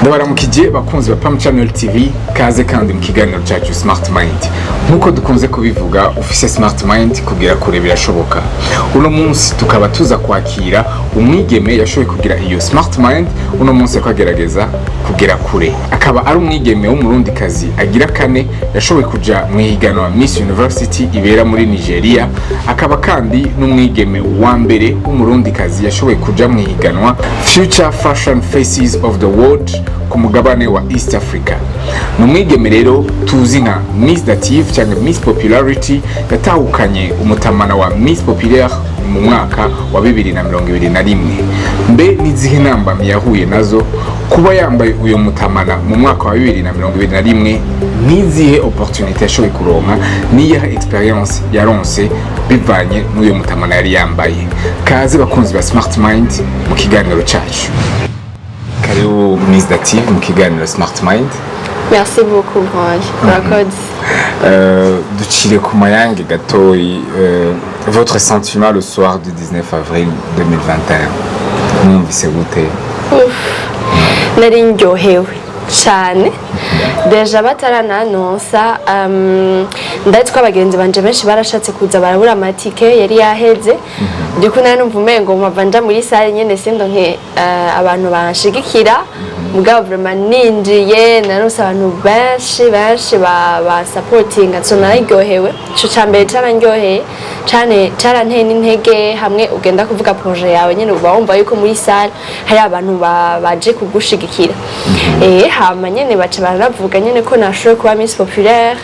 Ndabaramukije bakunzi ba Pam Channel TV, kaze kandi mu kiganiro cyacu Smart Mind. Nkuko dukunze kubivuga, ufise Smart Mind kugera kure birashoboka. Uno munsi tukaba tuza kwakira umwigeme yashoboye kugira iyo Smart Mind, uno munsi akagerageza kugera kure, akaba ari umwigeme w'Umurundikazi agira kane yashoboye kuja mu ihiganwa Miss University ibera muri Nigeria, akaba kandi n'umwigeme wa mbere w'Umurundikazi yashoboye kuja mu ihiganwa Future Fashion Faces of the World ku mugabane wa East Africa. Ni umwigeme rero tuzi nka Miss Dative cyangwa Miss Popularity, yatahukanye umutamana wa Miss Populaire mu mwaka wa 2021. Mbe n'izihe ntambamyi yahuye nazo kuba yambaye uyu mutamana mu mwaka wa 2021? N'izihe opportunité yashoboye kuronka? N'iyihe expérience yaronse bivanye n'uyu mutamana yari yambaye? Kaze bakunzi ba Smart Mind mu kiganiro cyacu. Karibu Miss Dative mu kiganiro Smart Mind. Merci beaucoup, Branche. Urakoze. Ducire ku mayange gatoyi, votre sentiment le soir du 19 avril 2021, mwumvise gute? Nari ndyohewe cyane. Déjà batarananonsa, ndazi ko abagenzi banje benshi barashatse kuza, barabura amatike, yari yaheze. Ndiko nari numva umengo mpava nja muri salle nyene sindonke abantu banshigikira. Mugabo vraiment ninjiye naronse abantu benshi benshi ba supportinga, so nararyohewe. Ico ca mbere carandyoheye cane, caranteye n'intege. Hamwe ugenda kuvuga projet yawe nyene, uba wumva yuko muri salle hari abantu baje kugushigikira. Hama nyene baca baranavuga nyene ko nashoboye kuba Miss Populaire.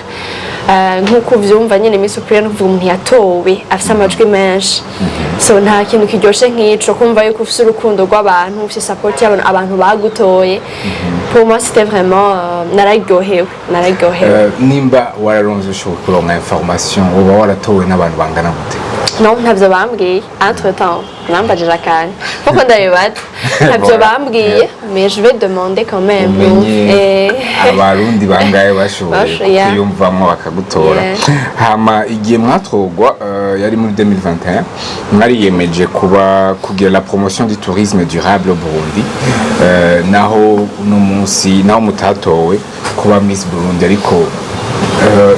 Nk'uko uvyumva nyene, Miss Populaire nukuvuga umuntu yatowe afise amajwi menshi, so nta kintu kiryoshe nk'ico, kumva yuko ufise urukundo rw'abantu, ufise support y'abantu, abantu bagutoye. Pour moi c'était vraiment nararyohewe, nararyohewe. Nimba wararonse, ushobora kuronka information, uba waratowe n'abantu bangana gute? Non, ntavyo bambwiye. Entre temps nambajije akantu kuko ndabibaza, ntavyo bambwiye, mais je vais demander quand même. Umenye Abarundi bangahe bashoboye kwiyumvamo bakagutora. Hama igihe mwatorwa, yari muri 2021, mwariyemeje kuba kugira la promotion du tourisme durable au Burundi. Naho uno munsi naho mutatowe kuba Miss Burundi, ariko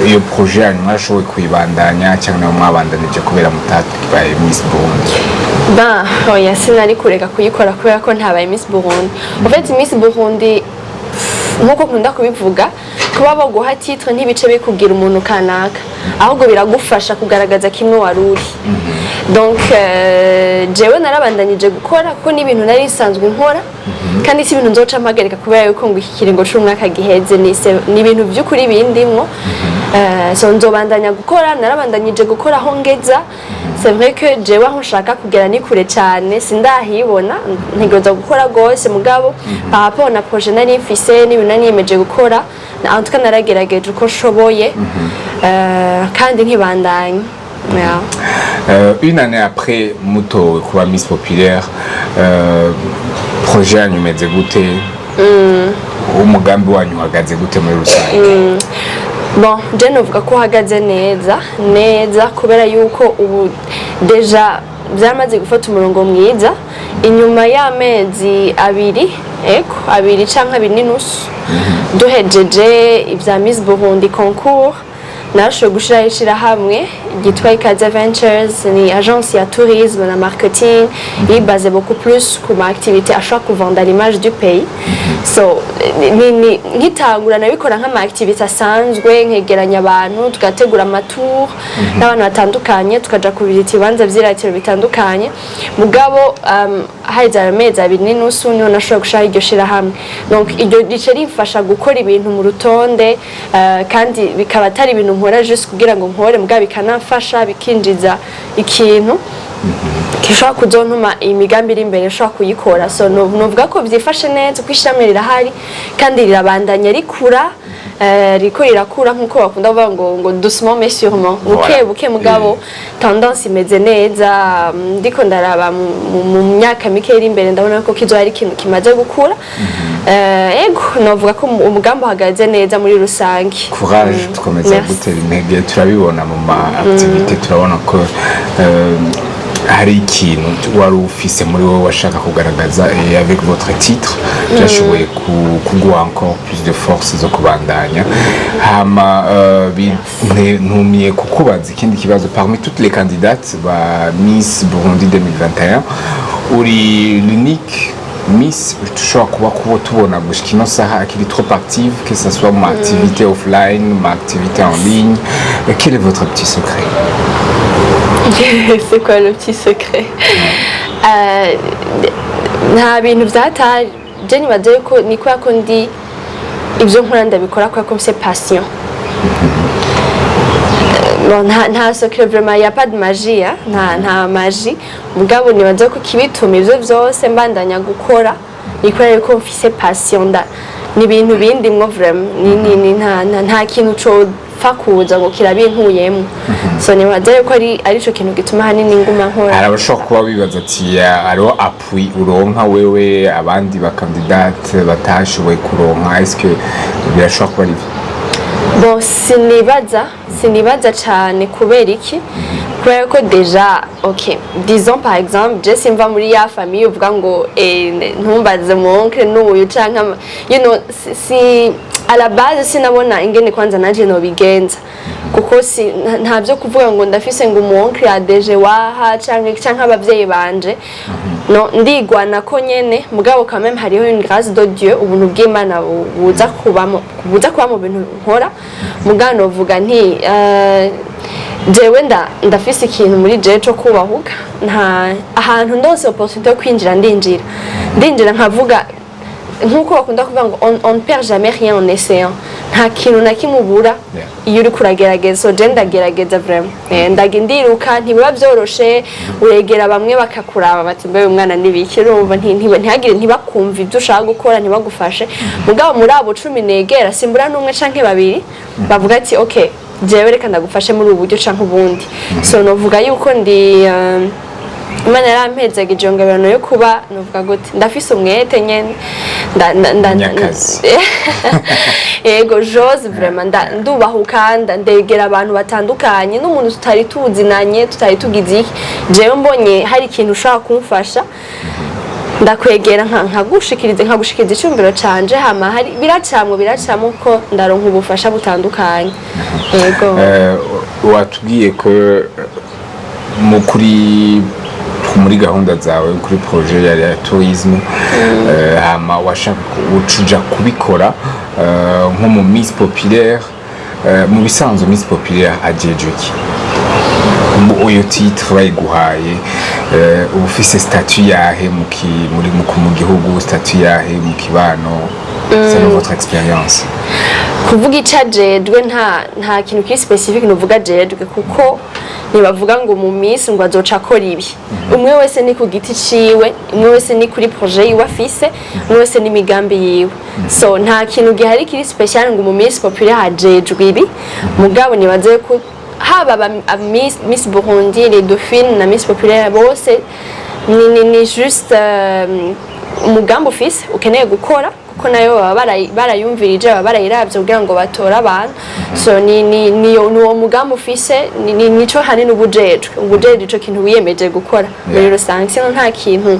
iyo projet yanyu mwashoboye kuyibandanya cyangwa naho mwabandanije kubera mutatowe Miss Burundi? Ben, oya, sinari kureka kuyikora kubera ko ntabaye Miss Burundi. En fait, Miss Burundi, nkuko nkunda kubivuga, kuba baguha titre ntibice bikugira umuntu kanaka, ahubwo biragufasha kugaragaza kimwe wari uri. Donc jewe narabandanije gukora kuko n'ibintu nari nsanzwe nkora, kandi si ibintu nzoca mpagarika kubera yuko ngo iki kiringo c'umwaka giheze. Ni ibintu by'ukuri bindimwo. So nzobandanya gukora, narabandanyije gukora aho ngeza. C'est vrai que jewe aho nshaka kugera ni kure cyane, sindahibona, ntegerezwa gukora gose. Mugabo par rapport na projet nari mfise n'ibintu nari niyemeje gukora, en tout cas naragerageje uko nshoboye, kandi nkibandanya. Yeah. Une année après mutowe kuba Miss Populaire, projet yanyu imeze gute? Umugambi wanyu uhagaze gute muri rusange? Bon, je novuga ko uhagaze neza neza, kubera yuko ubu déjà byamaze gufata umurongo mwiza. Inyuma y'amezi 2, eko 2 canke 2 n'inusu, duhejeje ibya Miss Burundi concours, narashoboye gushiraho ishirahamwe ryitwa Ikaze Ventures. Ni agence ya tourisme na marketing iri basée beaucoup plus ku ma activité ashobora kuvanda l'image du pays. So ni nkitangura nabikora nk'ama activité asanzwe, nkegeranya abantu, tugategura ama tour n'abantu batandukanye, tukaja kubirita ibibanza vy'iratiro bitandukanye. Mugabo haheze ayo mezi 2 n'inusu niho nashoboye gushiraho iryo shirahamwe. Donc iryo rice rimfasha gukora ibintu mu rutonde, kandi bikaba atari ibintu nkora juste kugira ngo nkore, mugabo bikanamfasha, bikinjiza ikintu gishobora kuzontuma imigambi iri imbere nshobora kuyikora. So novuga ko vyifashe neza, uko ishami rirahari kandi rirabandanya rikura, riko rirakura nkuko bakunda kuvuga ngo doucement mais sûrement, buke buke, mugabo tendance imeze neza. Ndiko ndaraba mu myaka mike iri imbere, ndabona ko kizoba ari ikintu kimaze gukura. Ego, novuga ko umugambi uhagaze neza muri rusange. Courage, tukomeza Merci. gutera intege. Turabibona mu ma activité, turabona ko Hari ikintu wari ufise muri wowe washaka kugaragaza, et avec votre titre byashoboye kuguha encore plus de force zo kubandanya. Hama ntumiye kukubaza ikindi kibazo: parmi toutes les candidates ba Miss Burundi 2021, uri l'unique Miss tushobora kuba tubona gushika ino saha akiri trop active, que ce soit mu activité offline, mu activité en ligne. Quel est votre petit secret? C'est quoi le petit secret? Nta bintu vyataje. Je nibaza yuko ni kubera ko ndi ibyo nkora ndabikora kubera ko mfise passion. Bon, nta secret vraiment, y a pas de magie, hein? Nta magie. Mugabo nibaza ko kibituma ivyo vyose mbandanya gukora ni kubera yuko mfise passion. Nda ni ibintu bindimwo vraiment. Ni nta kintu copfa kuza ngo kirabinkuyemwo. So nibaza yuko ari arico kintu gituma hanini nguma nkora. Hari abashobora kuba bibaza ati hariho appui uronka wewe abandi ba candidate batashoboye kuronka. Est-ce que birashobora kuba ari ivyo? Bon, sinibaza cyane. Kubera iki? Kubera ko déjà, ok, disons par exemple, je simva muri ya famille uvuga ngo ntumbaze mon oncle n'uyu canke si à la base sinabona ingene kwanza nanje nobigenza, kuko si nta byo kuvuga ngo ndafise ngo umu oncle ya DG waha canke abavyeyi banje. No ndigwana ko nyene. Mugabo quand même hariho une grâce de Dieu, ubuntu bw'Imana buza kuba mu bintu nkora. Mugabo novuga nti jewe ndafise ikintu muri jewe co kubahuka. Nta ahantu ndose opportunité yo kwinjira, ndinjira nkavuga nkuko bakunda kuvuga ngo on ne perd jamais rien en essayant. Nta kintu na kimwe ubura iyo uriko uragerageza. So je ndagerageza vraiment. Ndiruka, ntibiba vyoroshe. Uregera bamwe bakakuraba bati: "Mbe uyu mwana nibiki?" Urumva ntihagire, ntibakumva ibyo ushaka gukora, ntibagufashe. Mugabo muri abo 10 negera, simbura n'umwe canke babiri bavuga ati: "Okay, jewe reka ndagufashe muri ubu buryo canke ubundi." So novuga yuko ndi Imana yarampezagije iyo ngabirano yo kuba, novuga gute, ndafise umwete nyene. Munyakazi. Yego, j'ose vraiment. Ndubahuka, ndegera abantu batandukanye, n'umuntu tutari tuzinanye, tutari tugize iki. Jewe mbonye hari ikintu ushobora kumfasha, ndakwegera nkagushikiriza icyumviro canje. Hama hari biracamwo ko ndaronka ubufasha butandukanye, yego. Watubwiye ko mu kuri muri gahunda zawe, kuri projet ya tourisme, hama washaka ucuja kubikora nko mu Miss Populaire. Mu bisanzwe Miss Populaire ajejwe iki? Uyo titre bayiguhaye, uba ufise statut yahe mu ki- muri mu mu gihugu, statut yahe mu kibano, selon votre expérience? Kuvuga ico ajejwe, nta kintu kiri spécifique nuvuga ajejwe, kuko ntibavuga ngo mu minsi ngo azoca akora ibi. Umwe wese ni ku giti ciwe, umwe wese ni kuri projet yiwe afise, umwe wese n'imigambi yiwe. So nta kintu gihari kiri spécial ngo mu Miss Populaire hajejwe ibi. Mugabo nibaze ko haba aba Miss Burundi, les Dauphines na Miss Populaire, bose ni juste umugambi ufise ukeneye gukora, kuko nayo baba barayumvirije, baba barayiravye kugira ngo batore abantu. So ni uwo mugambi ufise, nico hanini ubujejwe ico kintu wiyemeje gukora muri rusange. Sino nta kintu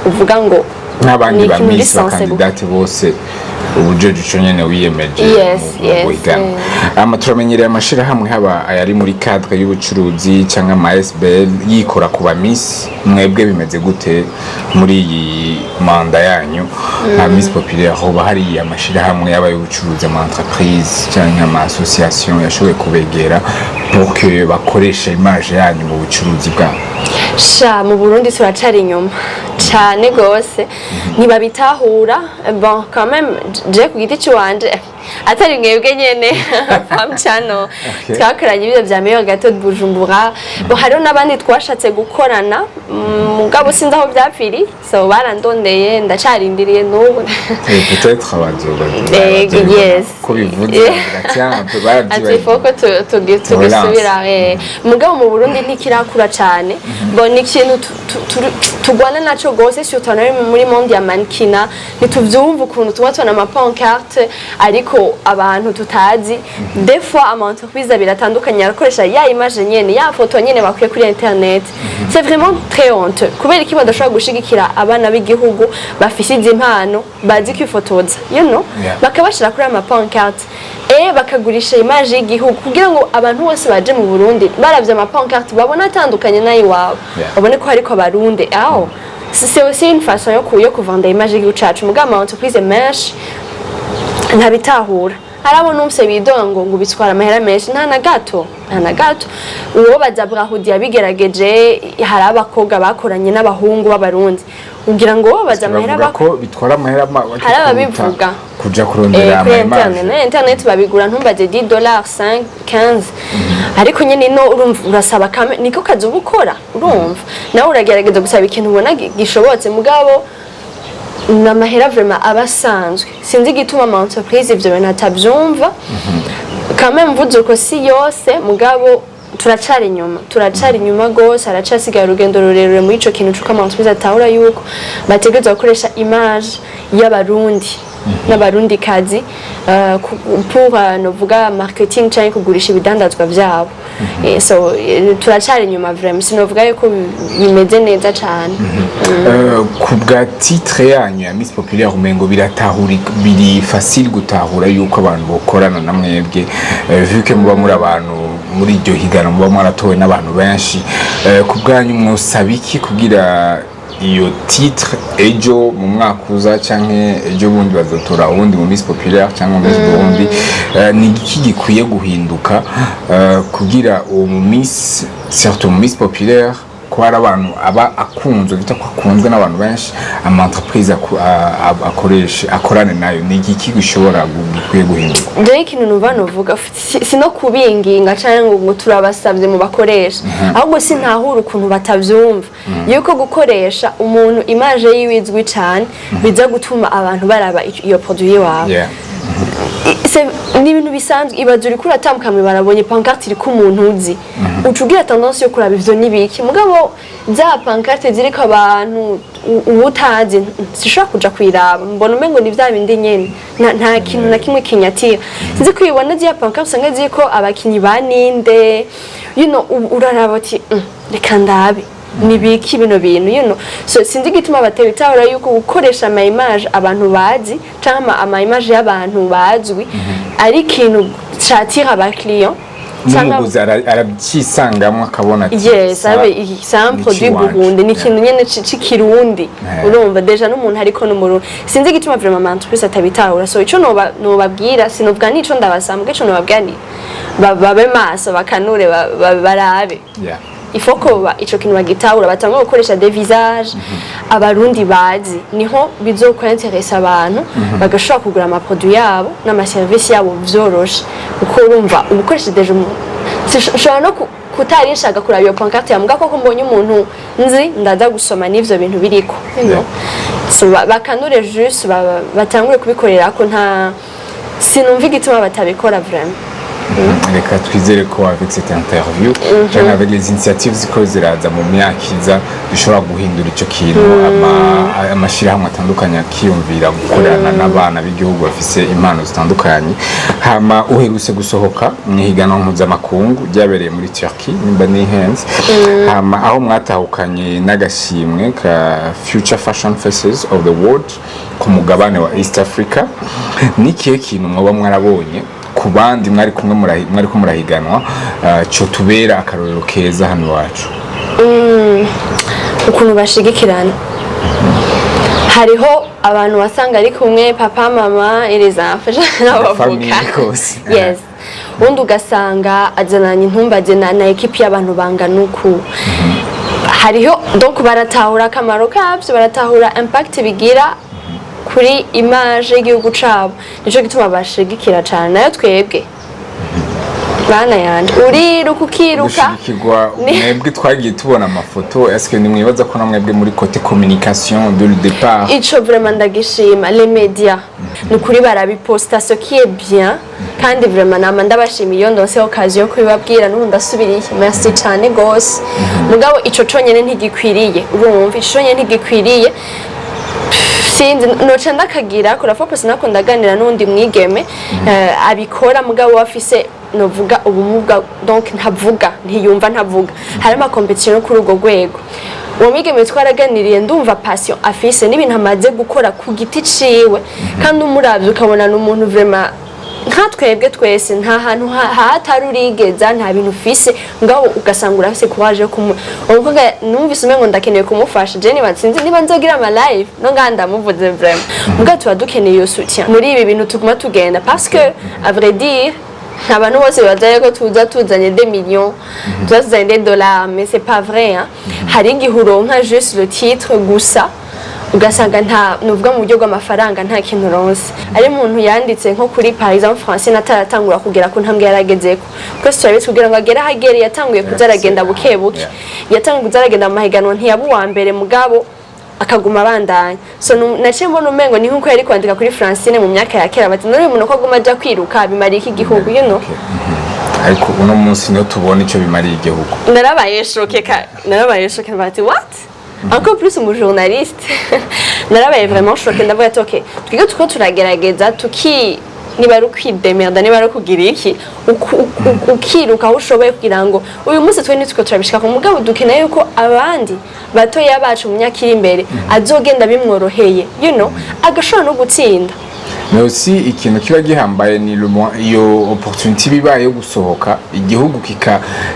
uvuga ngo Nk'abandi ni ba ikintu uri Miss censé ba candidate bose, ubujeje ico nyene wiyemeje mu guhiganwa. Ama turamenyereye amashirahamwe, haba ayari muri cadre y'ubucuruzi canke ama SBL, yikora ku ba Miss. Mwebwe bimeze gute muri iyi manda yanyu nka Miss Populaire? Hoba hari amashirahamwe yaba y'ubucuruzi, ama entreprise canke ama association yashoboye kubegera pour que bakoreshe image yanyu mu bucuruzi bwabo? Sha, mu Burundi turacari inyuma cane gose, ntibabitahura. Bon, quand même je ku giti ciwanje, atari mwebwe nyene Fam Channel, twakoranye ibyo vya meilleur gâteau de Bujumbura. Bon, hariho n'abandi twashatse gukorana, mugabo sinzi aho vyapfiriye. So barandondeye, ndacarindiriye n'ubu. Peut-être bazoba Yes. ko bivuze bavuga, tiens, Ati baravyibagiye. Faut ko tugisubira. Mugabo mu Burundi ntikirakura cane. Bon, ni ikintu tugwana naco gose, surtout muri monde ya mannequinat. Ntituvyumva ukuntu tuba tubona ama Pancarte ariko abantu tutazi, des fois ama entreprise abiri atandukanye arakoresha ya image nyene, ya foto nyene bakuye kuri internet. C'est vraiment très honteux. Kubera iki badashobora gushigikira abana b'igihugu bafise izi impano, bazi kwifotoza, bakabashira kuri ama pancarte e bakagurisha image y'igihugu, kugira ngo abantu bose baje mu Burundi baravye ama pancarte babone atandukanye n'ayiwabo, babone ko hariko Abarundi aho. C'est aussi une façon yo kuvanda image y'igihugu cacu. Mugabo ama entreprise menshi ntabitahura. Harabo numvise bidoga ngo bitwara amahera menshi. Nta na gato, nta na gato. Uwo baza Brarudi yabigerageje, hari abakobwa bakoranye n'abahungu b'Abarundi, ugira ngo wo baza amahera Bavuga ko bitwara amahera Hari ababivuga. Kuja kurondera Kuri ama internet image. Na internet babigura, ntumbaze, 10 dollars, 5, 15. Ariko nyine ino urumva urasaba kame, niko kazi uba ukora. Urumva nawe uragerageza gusaba ikintu ubona gishobotse, mugabo ni amahera vraiment aba asanzwe. Sinzi igituma ama entreprise ivyo bintu atavyumva. Kame mvuze uko, si yose, mugabo turacari inyuma, turacari inyuma gose. Haracasigaye urugendo rurerure muri ico kintu c'uko ama entreprise atahura yuko bategerezwa gukoresha image y'Abarundi n'Abarundikazi pour novuga marketing canke kugurisha ibidandazwa vyabo. So turacari inyuma vraiment, sinovuga yuko bimeze neza cane. Ku bwa titre yanyu ya Miss Populaire, umengo biratahura, biri facile gutahura yuko abantu bokorana na mwebwe, vu que muba muri abantu muri iryo higanwa muba mwaratowe n'abantu benshi. Ku bwanyu mwosaba iki kugira iyo titre ejo mu mwaka uza canke ejo bundi bazotora uwundi mu Miss Populaire cyangwa Miss Burundi? Ni iki gikwiye guhinduka kugira uwo mu Miss, surtout mu Miss Populaire, ko hari abantu aba akunzwe, bita ko akunzwe n'abantu benshi, ama entreprise akoreshe, akorane nayo? Ni igiki gishobora gikwiye guhinduka? Jewe ikintu numva novuga, si no kubinginga canke ngo turabasavye mu bakoresha, ahubwo sintahura ukuntu batavyumva yuko gukoresha umuntu image yiwe izwi cane biza gutuma abantu baraba iyo produit iwawe. Ni ibintu bisanzwe. Ibaze uriko uratambuka mw'ibarabonye pancarte iriko umuntu uzi, uca ugira tendance yo kuraba ivyo nibiki. Mugabo za pancarte ziriko abantu uba utazi, sishobora kuja kuyiraba, mbona umengo ni vya bindi nyene. Nta kintu na kimwe kinyatira. Sinzi ko ubibona, ziriya pancarte usanga ziriko abakinyi ba ninde, uraraba uti: Reka ndabe nibiki bino bintu." So sinzi igituma batabitahura yuko gukoresha ama image abantu bazi canke ama image y'abantu bazwi ari ikintu catira abakiriya. N'umuguzi arabyisangamo akabona ati Yes, abe c'est un ni produit ikiwanje. Burundi ni ikintu nyene c'Ikirundi. Urumva déjà n'umuntu ariko n'Umurundi. Sinzi igituma vraiment ama entreprise atabitahura. So ico nobabwira, sinovuga nico ndabasambwa, ico nobabwira ni babe maso, bakanure, barabe. Il faut ko ico kintu bagitahura, batangura gukoresha des visages Abarundi bazi, niho bizokwenteresa abantu bagashobora kugura ama produit yabo n'ama service yabo vyoroshe, kuko urumva uba ukoresheje déjà umuntu. Nshobora no kutari nshaka kuraba iyo pancarte ya, koko mbonye umuntu nzi, ndaza gusoma n'ivyo bintu biriko. So bakanure juste, batangure kubikorera ko nta sinumva igituma batabikora vraiment. Reka twizere ko avec cette interview cyangwa avec les initiatives ziko ziraza mu myaka iza dushobora guhindura ico kintu, amashirahamwe atandukanye akiyumvira gukorana n'abana b'igihugu bafise impano zitandukanye. Hama uherutse gusohoka mu ihiganwa mpuzamakungu ryabereye muri Turkey, nimba nihenze, hama aho mwatahukanye n'agashimwe ka Future Fashion Faces of the World ku mugabane wa East Africa. Ni ikihe kintu mwaba mwarabonye ku bandi mwari kumwe mwariko murahiganwa co tubera akarorero keza hano iwacu? Ukuntu bashigikirana. Hariho abantu wasanga ari kumwe papa, mama et les enfants n'abavuka. Famille kose. Yes, ubundi ugasanga azananye intumbaze na équipe y'abantu bangana uku. Hariho donc baratahura akamaro kabyo, baratahura impact bigira kuri image y'igihugu cabo, nico gituma bashigikira cane. Nayo twebwe, bana yanje, uriruka ukiruka. Gushigikirwa mwebwe twagiye tubona amafoto. Est-ce que nimwibaza ko na mwebwe muri côté communication de le départ? Ico vraiment ndagishima, les médias ni ukuri barabiposta, ce qui est bien. Kandi vraiment nama ndabashimiye iyo ndonse occasion yo kubibabwira. N'ubu ndasubiriye, merci cane gose. Mugabo ico conyene ntigikwiriye, urumva, ico conyene ntigikwiriye. Sinzi, noca ndakagira kura fo nako ndaganira n'undi mwigeme abikora, mugabo afise, novuga, ubumuga, donc ntavuga, ntiyumva, ntavuga. Hari ama compétition yo kuri urwo rwego. Uwo mwigeme twaraganiriye, ndumva passion afise n'ibintu amaze gukora ku giti ciwe, kandi umuravye ukabona ni umuntu vraiment nka twebwe twese, nta hantu hatari urigeza, nta bintu ufise ngaho, ugasanga urafise courage yo kumu uwo mukobwa. Numvise umengo ndakeneye kumufasha. Je niba sinzi niba nzogira ama live no ngaha ndamuvuze vraiment, mugabo tuba dukeneye iyo soutien muri ibi bintu tuguma tugenda, parce que à vrai dire, abantu bose bibaza yuko tuza tuzanye des millions, tuza tuzanye des dollars, mais c'est pas vrai, hein. Hari igihe uronka juste le titre gusa, ugasanga nta, nuvuga, mu buryo bw'amafaranga nta kintu uronse. Ari umuntu yanditse nko kuri, par exemple, Francine ataratangura kugera ku ntambwe yaragezeko. Twese turabizi, kugira ngo agere aho agere yatanguye kuza aragenda buke buke, yatanguye kuza aragenda mu mahiganwa, ntiyaba uwa mbere, mugabo akaguma abandanya. So naciye mbona umengo ni nkuko yari kwandika kuri Francine mu myaka ya kera, bati: "None uyu muntu ko aguma aja kwiruka, bimariye iki igihugu?" Ariko uno munsi niho tubona icyo bimariye igihugu. Narabaye choquée, narabaye choquée, bati: "What?" Encore plus umu journaliste. Narabaye vraiment choquée, ndavuga ati: "Okay, twige tuko turagerageza tuki niba ari ukwidemerda, niba ari ukugira iki, ukiruka aho ushoboye kugira ngo uyu munsi twe nitwe turabishika ku mugabo, dukeneye yuko abandi batoya bacu mu myaka iri imbere azogenda bimworoheye, agashobora no gutsinda." Mais aussi ikintu kiba gihambaye ni iyo opportunity bibaye yo gusohoka igihugu,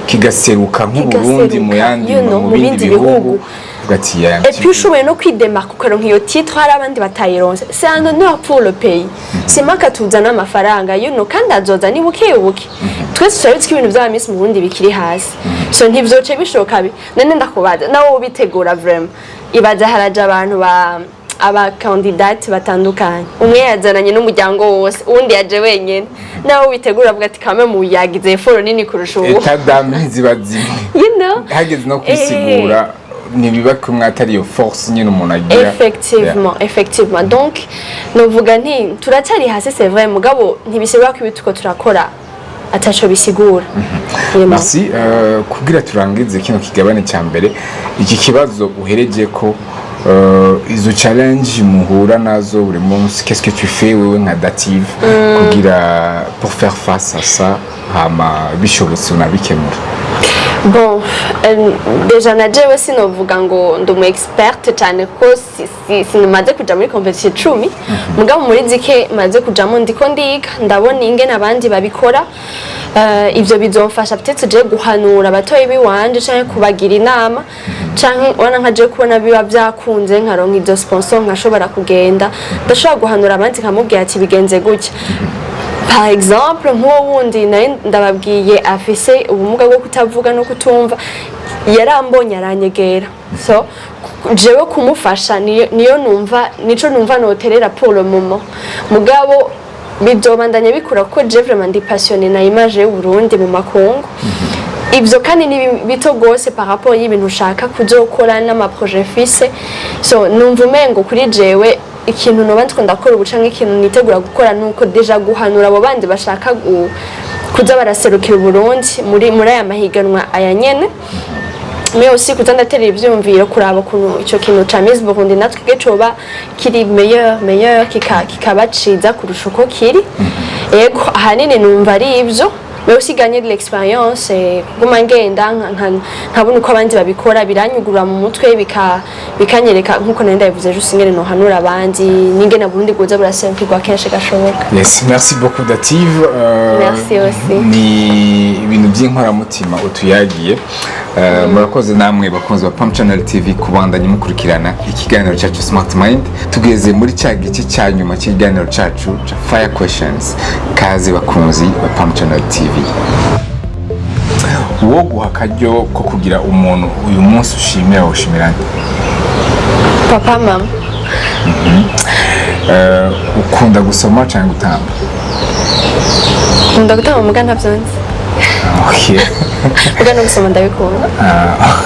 kigaseruka nk'Uburundi mu Kigaseruka, yandi mu mu bindi bindi bihugu. bihugu. Uvuga ati: "Ya, Et puis ushoboye no kwidemarka, ukaronka iyo titre hari abandi batayironse, c'est un honneur pour le pays. Si mpaka tuzana amafaranga, kandi azoza ni buke buke. Twese turabizi ko ibintu by'aba Miss mu Burundi bikiri hasi, so ntivyoce bishoka bi none ndakubaza, nawe ubitegura vraiment, ibaza haraja abantu ba abakandidati batandukanye, umwe yazananye n'umuryango wose, uwundi yaje wenyene. Nawe ubitegura avuga ati: "Kame mu yagize effort nini kurusha ubu." État d'âme ziba zimwe. Hageze no kwisigura, ntibiba kumwe, atari iyo force nyine umuntu agira. Effectivement, effectivement. Donc novuga nti turacyari hasi, c'est vrai, mugabo ntibisigura ko ibi turiko turakora ataco bisigura. Merci. Kugira turangize kino kigabane cya mbere, iki kibazo uhereje ko izo challenge muhura nazo buri munsi, qu'est-ce que tu fais wewe nka Dative kugira pour faire face à ça, hama bishobotse unabikemura? Bon, déjà na jewe sinovuga ngo ndi umu experte cyane, kuko sinamaze kuja muri compétition 10, mugabo muri zike maze kujamo ndiko ndiga, ndabona ingene abandi babikora. Ivyo bizomfasha peut-être je guhanura abatoyi biwanje canke kubagira inama, canke ubona nka je kubona biba vyakunze nkaronka izo sponsor, nkashobora kugenda, ndashobora guhanura abandi, nkamubwira ati: "Bigenze gutya." Par exemple, nk'uwo wundi nari ndababwiye afise ubumuga bwo kutavuga no kutumva, yarambonye aranyegera. So jewe kumufasha niyo numva, nico numva noterera pour le moment, mugabo bizobandanya bikura, kuko je vraiment ndi passionné na image y'u Burundi mu makungu. Ivyo kandi ni bito gose par rapport y'ibintu ushaka kuzokora n'ama projet mfise. So numva umengo kuri jewe ikintu noba ndiko ndakora ubu canke ikintu nitegura gukora, nuko déjà guhanura abo bandi bashaka kuza baraserukira Uburundi muri aya mahiganwa aya nyene, mais aussi kuza ndatera ivyumviro kuraba ukuntu ico kintu ca Miss Burundi natwe coba kiri meilleur, kikaba ciza kurusha uko kiri. Ego, ahanini numva ari ivyo, mais aussi gagner de l'expérience, kuguma ngenda nkabona uko abandi babikora, biranyugurura mu mutwe, bikanyereka nkuko nari ndabivuze juste ingene nohanura abandi n'ingene Burundi bwoza buraserukirwa kenshi gashoboka. Yes, merci beaucoup, Dative. Merci aussi. Ni ibintu by'inkoramutima utuyagiye. Murakoze namwe bakunzi ba Pam Channel TV kubandanya mukurikirana ikiganiro cyacu Smart Mind. Tugeze muri cya gice cya nyuma cy'ikiganiro cyacu cya Fire Questions. Kaze bakunzi ba Pam Channel TV. Wo guha akaryo ko kugira umuntu uyu munsi ushimira, ushimira nde? Papa, mama. Ukunda gusoma cyangwa gutamba? Nkunda gutamba, muga ntavyo nzi. Muga no gusoma ndabikunda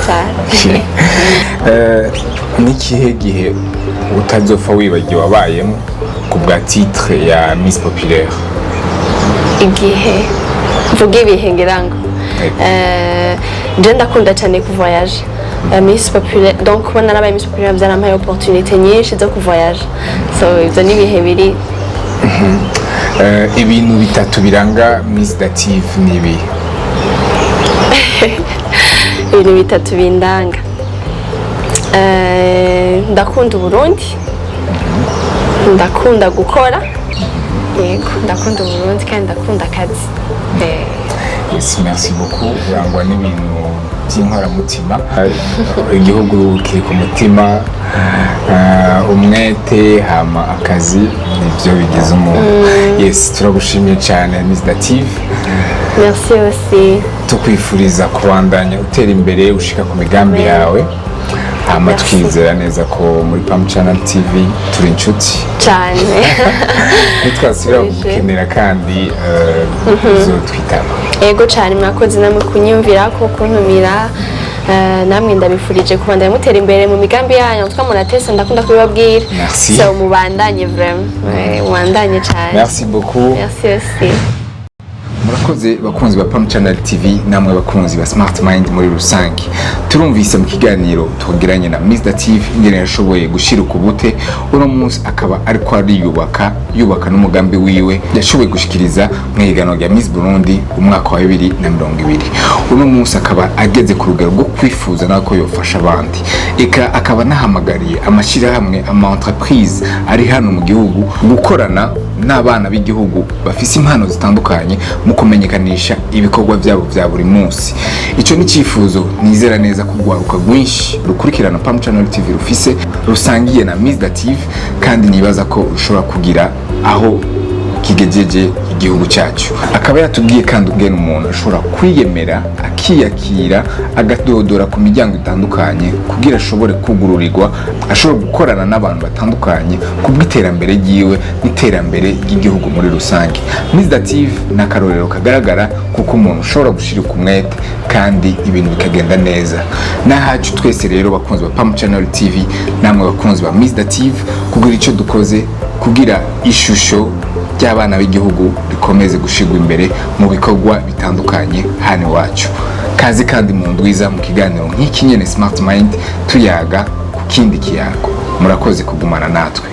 cyane. Okay. N'ikihe gihe utazopfa wibagiwe wabayemo ku bwa titre ya Miss Populaire? Igihe mvuga ibihe ngira ngo Yego. Je ndakunda cyane kuvoyager. Miss Populaire, donc kuba narabaye Miss Populaire byarampaye opportunité nyinshi zo kuvoyage, so ivyo ni ibihe biri. Ibintu bitatu biranga Miss Dative ni ibi? Ibintu bitatu bindanga: ndakunda Uburundi, ndakunda gukora, yego, ndakunda Uburundi kandi ndakunda akazi. Yes, merci beaucoup. Urangwa n'ibintu by'inkoramutima, igihugu kiri ku mutima, umwete, hama akazi, nibyo bigize umuntu. Yes, turagushimiye cyane, Miss Dative. Merci aussi. Tukwifuriza kubandanya utera imbere, ushika ku migambi Amen. yawe, hama Merci. twizera neza ko muri Pam Channel TV turi inshuti. Cyane. Nitwasubira Uje. gukenera kandi, uzotwitaba. Ego cyane, mwakoze namwe kunyumvira ko kuntumira. Namwe ndabifurije kubandanya mutera imbere mu migambi yanyu, twa munatese, ndakunda kubibabwira. Merci. So mubandanye vraiment. Mubandanye cyane. Merci beaucoup. Merci aussi. Murakoze bakunzi ba Pam Channel TV, namwe bakunzi ba Smart Mind muri rusange. Turumvise mu kiganiro tugiranye na Miss Dative ingene yashoboye gushira ukubute, uno munsi akaba ariko ariyubaka, yubaka n'umugambi wiwe yashoboye gushikiriza mu ihiganwa rya Miss Burundi umwaka wa 2020. Uno munsi akaba ageze ku rugero rwo kwifuza nawe ko yofasha abandi, eka akaba anahamagariye amashyirahamwe, ama entreprise ari hano mu gihugu gukorana n'abana b'igihugu bafise impano zitandukanye mu kumenyekanisha ibikorwa byabo bya buri munsi. Icyo ni icyifuzo nizera neza ko urwaruka rwinshi rukurikirana Pam Channel TV rufise, rusangiye na Miss Dative, kandi nibaza ko rushobora kugira aho kigejeje igihugu cyacu. Akaba yatubwiye kandi ubwene umuntu ashobora kwiyemera, akiyakira, agadodora ku miryango itandukanye kugira ashobore kugururirwa, ashobore gukorana n'abantu batandukanye ku bw'iterambere ryiwe n'iterambere ry'igihugu muri rusange. Miss Dative ni akarorero kagaragara kuko umuntu ushobora gushirika umwete kandi ibintu bikagenda neza. N'ahacu twese rero, bakunzi ba Pam Channel TV, namwe bakunzi ba Miss Dative, kugira icyo dukoze kugira ishusho ry'abana b'igihugu rikomeze gushirwa imbere mu bikorwa bitandukanye hano iwacu. Kazi kandi mu ndwiza mu kiganiro nk'iki nyene, Smart Mind, tuyaga ku kindi kiyago. Murakoze kugumana natwe.